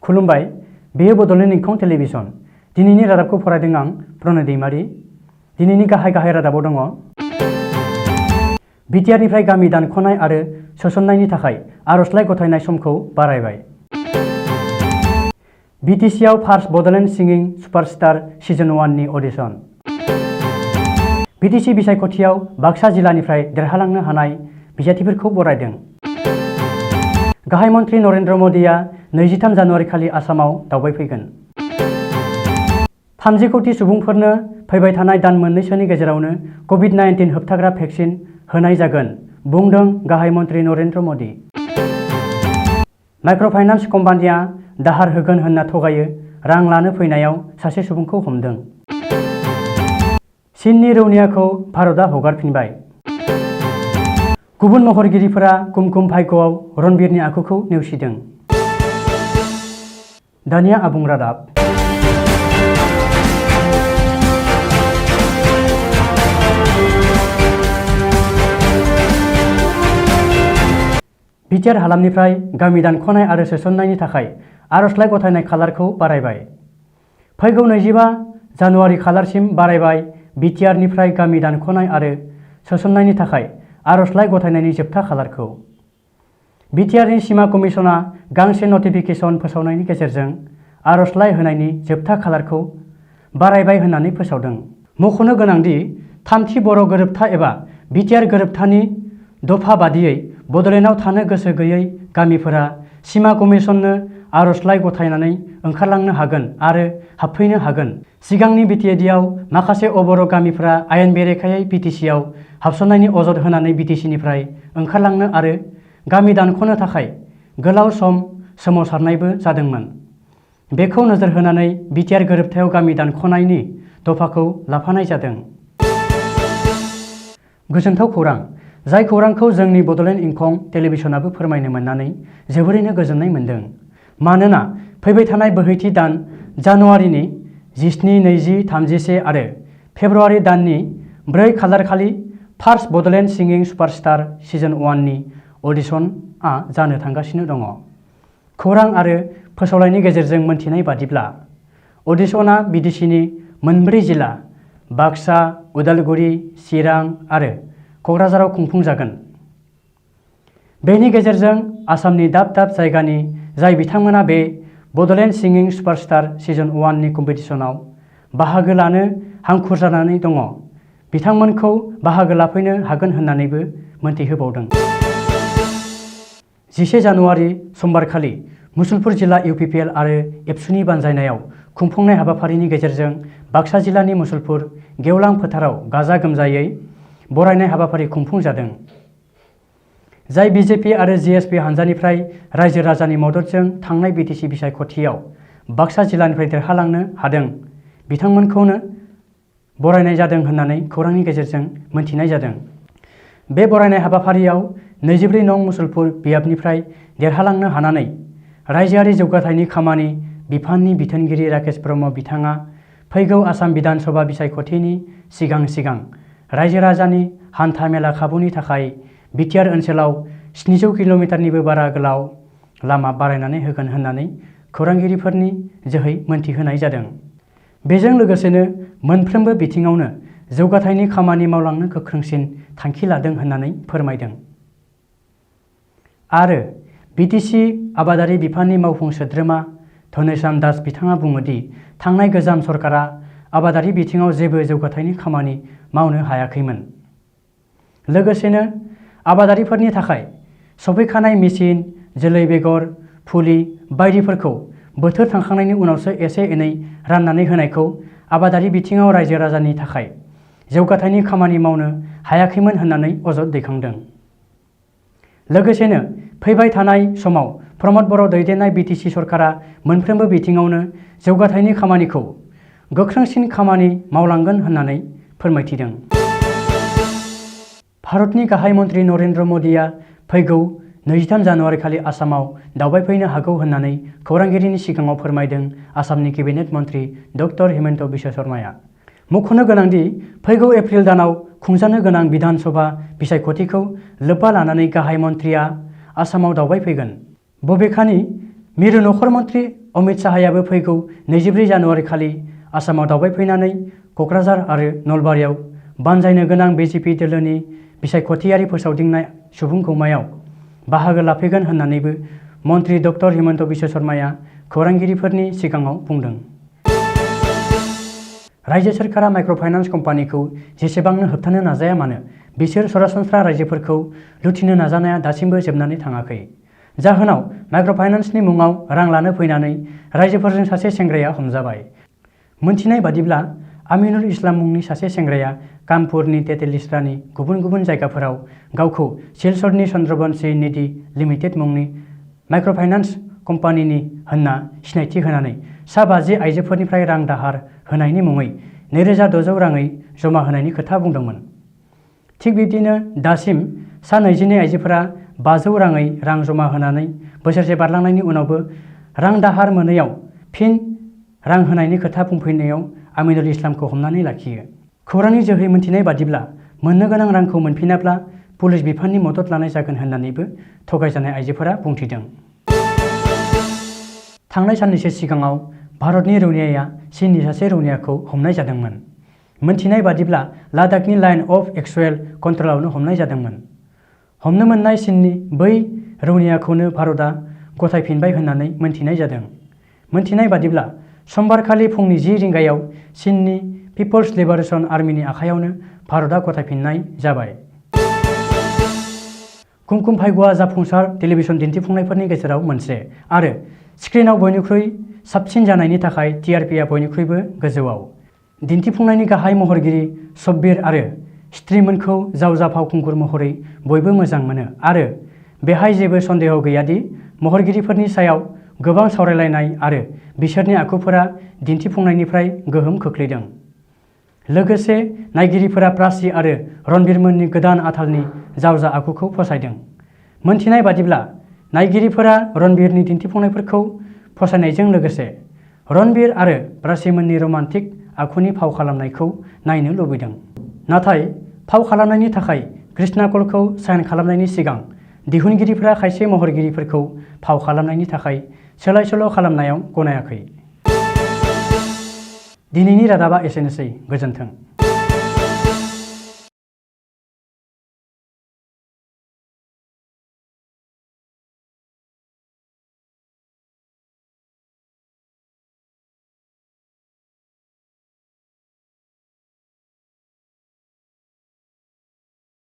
खुलुमबाय, बेयो बड'लेण्ड इंखं टेलिभिजन। दिनैनि रादाबखौ फरायदों आं प्रनय दैमारि। दिनैनि गाहाय रादाबाव दङ। बिटिआरनिफ्राय गामि दानख'नाय आरो सोसननायनि थाखाय आर'जलाइ गथायनाय समखौ बारायबाय। बिटिसिआव फार्स्ट बड'लेण्ड सिंगिं सुपारस्टार सिजन 1 नि अडिशन। बिटिसि बिसायख'थियाव बाक्सा जिल्लानिफ्राय देरहालांनो हानाय बिजाथिफोरखौ बरायदों। गाहाय मन्थ्रि नरेन्द्र मदिया 23 जानुवारि खालि आसामाव दावबायफैगोन। 30 कौटि सुबुंफोरनो फैबाय थानाय दान मोननैसोनि गेजेरावनो कभिड-19 होबथाग्रा भेक्सिन होनाय जागोन, बुंदों गाहाय मन्थ्रि नरेन्द्र मदि। माइक्र'फाइनान्स कम्पानिया दाहार होगोन होनना थगायो, रां लानो फैनायाव सासे सुबुंखौ हमदों। चीननि रौनियाखौ भारतआ हगारफिनबाय। गुबुन महरगिरिफोरा कुमकुम भाग्यआव रणबीरनि आखुखौ नेवसिदों। दानिया आबुं रादाब। बिटिआर हालामनिफ्राय गामि दानख'नाय आरो सोसननायनि थाखाय आर'जलाइ गथायनाय खालारखौ बारायबाय। फैगौ 25 जानुवारि खालारसिम बारायबाय। बिटिआरनिफ्राय गामि दानख'नाय आरो सोसननायनि थाखाय आर'जलाइ गथायनायनि जोबथा खालारखौ बिटिआरनि सीमा कमिसना गांसे नटिफिकेसन फोसावनायनि गेजेरजों आर'जलाइ होनायनि जोबथा खालारखौ बारायबाय होननानै फोसावदों। मख'नो गोनांदि थामथि बर' गोरोबथा एबा बिटिआर गोरोबथानि दफा बादियै बड'लेण्डआव थानो गोसो गैयै गामिफोरा सीमा कमिसननो आर'जलाइ गथायनानै ओंखारलांनो हागोन आरो हाबफैनो हागोन। सिगांनि बिटिएडिआव माखासे अबर' गामिफोरा आयेन बेरेखायै बिटिसिआव हाबसननायनि अजद होनानै बिटिसिनिफ्राय ओंखारलांनो आरो गामि दानख'नो थाखाय गोलाव सम सोमावसारनायबो जादोंमोन। बेखौ नोजोर होनानै बिटिआर गोरोबथायाव गामि दानख'नायनि दफाखौ लाफानाय जादों। गोजोनथाव खौरां, जाय खौरांखौ जोंनि बड'लेण्ड इंखं टेलिभिजनाबो फोरमायनो मोननानै जोबोरैनो गोजोननाय मोन्दों। मानोना फैबाय थानाय बोहैथि दान जानुवारिनि 17, 20, 31 आरो फेब्रुवारि दाननि 4 खालारखालि फार्स्ट बड'लेण्ड सिंगिं सुपारस्टार सिजन 1 नि अडिशनआ जानो थांगासिनो दङ। खौरां आरो फोसावलायनि गेजेरजों मोनथिनाय बादिब्ला अडिशना बिटिसिनि मोनब्रै जिल्ला बाक्सा, उदालगुरि, चिरां आरो क'क्राझाराव खुंफुंजागोन। बेनि गेजेरजों आसामनि दाब दाब जायगानि जाय बिथांमोना बे बड'लेण्ड सिंगिं सुपारस्टार सिजन 1 नि कम्पिटिशनाव बाहागो लानो हांखुर जानानै दङ, बिथांमोनखौ बाहागो लाफैनो हागोन होननानैबो मोनथिहोबावदों। 11 जानुवारि समबारखालि मुसलपुर जिल्ला इउपिपिएल आरो एबसुनि बानजायनायाव खुंफुंनाय हाबाफारिनि गेजेरजों बाक्सा जिल्लानि मुसलपुर गेवलां फोथाराव गाजा गोमजायै बरायनाय हाबाफारि खुंफुंजादों। जाय बिजेपि आरो जिएसपि हानजानिफ्राय रायजो राजानि मददजों थांनाय बिटिसि बिसायख'थियाव बाक्सा जिल्लानिफ्राय देरहालांनो हादों, बिथांमोनखौनो बरायनाय जादों होननानै खौरांनि गेजेरजों मोनथिनाय जादों। बे बरायनाय हाबाफारियाव 24 नं मुसलपुर बियाबनिफ्राय देरहालांनो हानानै रायजोआरि जौगाथायनि खामानि बिफाननि बिथोनगिरि राकेश ब्रह्म बिथाङा फैगौ आसाम बिधान सभा बिसायख'थिनि सिगां रायजो राजानि हान्था मेला खाबुनि थाखाय बिटिआर ओनसोलाव 700 किल'मिटारनिबो बारा गोलाव लामा बानायनानै होगोन होननानै खौरांगिरिफोरनि जोहै मोनथिहोनाय जादों। बेजों लोगोसेनो मोनफ्रोमबो बिथिङावनो जौगाथायनि खामानि मावलांनो गोख्रोंसिन थांखि लादों होननानै फोरमायदों। आरो बिटिसि आबादारि बिफाननि मावफुं सोद्रोमा धनेश्याम दास बिथाङा बुङोदि थांनाय गोजाम सरकारा आबादारि बिथिङाव जेबो जौगाथायनि खामानि मावनो हायाखैमोन। लोगोसेनो आबादारिफोरनि थाखाय सफैखानाय मेसिन, जोलै बेगर, फुलि बायदिफोरखौ बोथोर थांखांनायनि उनावसो एसे एनै राननानै होनायखौ आबादारि बिथिङाव रायजो राजानि थाखाय जौगाथायनि खामानि मावनो हायाखैमोन होननानै अजद दैखांदों। लोगोसेनो फैबाय थानाय समाव प्रमद बर' दैदेननाय बिटिसि सरकारा मोनफ्रोमबो बिथिङावनो जौगाथायनि खामानिखौ गोख्रोंसिन खामानि मावलांगोन होननानै फोरमायथिदों। भारतनि गाहाय मन्थ्रि नरेन्द्र मदिया फैगौ 23 जानुवारि खालि आसामाव दावबायफैनो हागौ होननानै खौरांगिरिनि सिगाङाव फोरमायदों आसामनि केबिनेट मन्थ्रि डक्टर हिमन्त बिश्व शर्माया। मख'नो गोनांदि फैगौ एप्रिल दानाव खुंजानो गोनां बिधान सभा बिसायख'थिखौ लोब्बा लानानै गाहाय मन्थ्रिया आसामाव दावबायफैगोन। बबेखानि मिरु नखर मन्त्रि अमित शाहयाबो फैगौ 24 जानुवारि खालि आसामाव दावबायफैनानै कक्राझार आरो नलबारियाव बानजायनो गोनां बिजेपि दोलोनि बिसायख'थियारि फोसावदिंनाय सुबुंखौमायाव बाहागो लाफैगोन होननानैबो मन्त्रि डक्टर हिमन्त बिश्व शर्माया खौरांगिरिफोरनि सिगाङाव बुंदों। रायजो सोरखारा माइक्र'फाइनान्स कम्पानिखौ जेसेबांनो होबथानो नाजाया मानो बिसोर सरासनस्रा रायजोफोरखौ लुथिनो नाजानाया दासिमबो जोबनानै थाङाखै। जाहोनाव माइक्र'फाइनान्सनि मुङाव रां लानो फैनानै रायजोफोरजों सासे सेंग्राया हमजाबाय। मोनथिनाय बादिब्ला आमिनुल इस्लाम मुंनि सासे सेंग्राया कानपुरनि तेतेलिस्रानि गुबुन गुबुन जायगाफोराव गावखौ सिलचरनि चन्द्रबंशी निधि लिमिटेड मुंनि माइक्र'फाइनान्स कम्पानिनि होनना सिनायथि होनानै सा 50 आइजोफोरनिफ्राय रां दाहार होनायनि मुङै 2600 राङै जमा होनायनि खोथा बुंदोंमोन। थिग बिब्दिनो दासिम सा 22 आइजोफोरा 500 राङै रां जमा होनानै बोसोरसे बारलांनायनि उनावबो रां दाहार मोनैयाव फिन रां होनायनि खोथा बुंफैनायाव आमिनुल इस्लामखौ हमनानै लाखियो। खौरांनि जोहै मोनथिनाय बादिब्ला मोननो गोनां रांखौ मोनफिनाब्ला पुलिस बिफाननि मदद लानाय जागोन होननानैबो थगायजानाय आइजोफोरा बुंथिदों। थांनाय साननैसो सिगाङाव भारतनि रौनियाया चीननि सासे रौनियाखौ हमनाय जादोंमोन। मोनथिनाय बादिब्ला लादाखनि लाइन अफ एक्चुएल कन्ट्रलावनो हमनाय जादोंमोन। हमनो मोननाय चीननि बै रौनियाखौनो भारतआ गथायफिनबाय होननानै मोनथिनाय जादों। मोनथिनाय बादिब्ला समबारखालि फुंनि 10 रिंगायाव चीननि पिपल्स लिबारेशन आर्मीनि आखायावनो भारतआ गथायफिननाय जाबाय। कुमकुम भाग्यआ जाफुंसार टेलिभिजन दिन्थिफुंनायफोरनि गेजेराव मोनसे आरो स्क्रिनआव बयनिख्रुइ साबसिन जानायनि थाखाय टिआरपिआ बयनिख्रुइबो गोजौआव। दिन्थिफुंनायनि गाहाय महरगिरि शब्बीर आरो स्त्रीमोनखौ जावजा फावखुंगुर महरै बयबो मोजां मोनो आरो बेहाय जेबो सन्देह गैयादि महरगिरिफोरनि सायाव गोबां सावरायलायनाय आरो बिसोरनि आखुफोरा दिन्थिफुंनायनिफ्राय गोहोम खोख्लैदों। लोगोसे नायगिरिफोरा प्राची आरो रणबीरमोननि गोदान आथालनि जावजा आखुखौ फसायदों। मोनथिनाय बादिब्ला नायगिरिफोरा रणबीरनि दिन्थिफुंनायफोरखौ फसायनायजों लोगोसे रणबीर आरो प्राचीमोननि रमान्टिक आखुनि फाव खालामनायखौ नायनो लुबैदों। नाथाय फाव खालामनायनि थाखाय कृष्णा कलखौ साइन खालामनायनि सिगां दिहुनगिरिफोरा खायसे महरगिरिफोरखौ फाव खालामनायनि थाखाय सोलाय-सोल' खालामनायाव गनायाखै। दिनैनि रादाबा एसेनोसै। गोजोन्थों।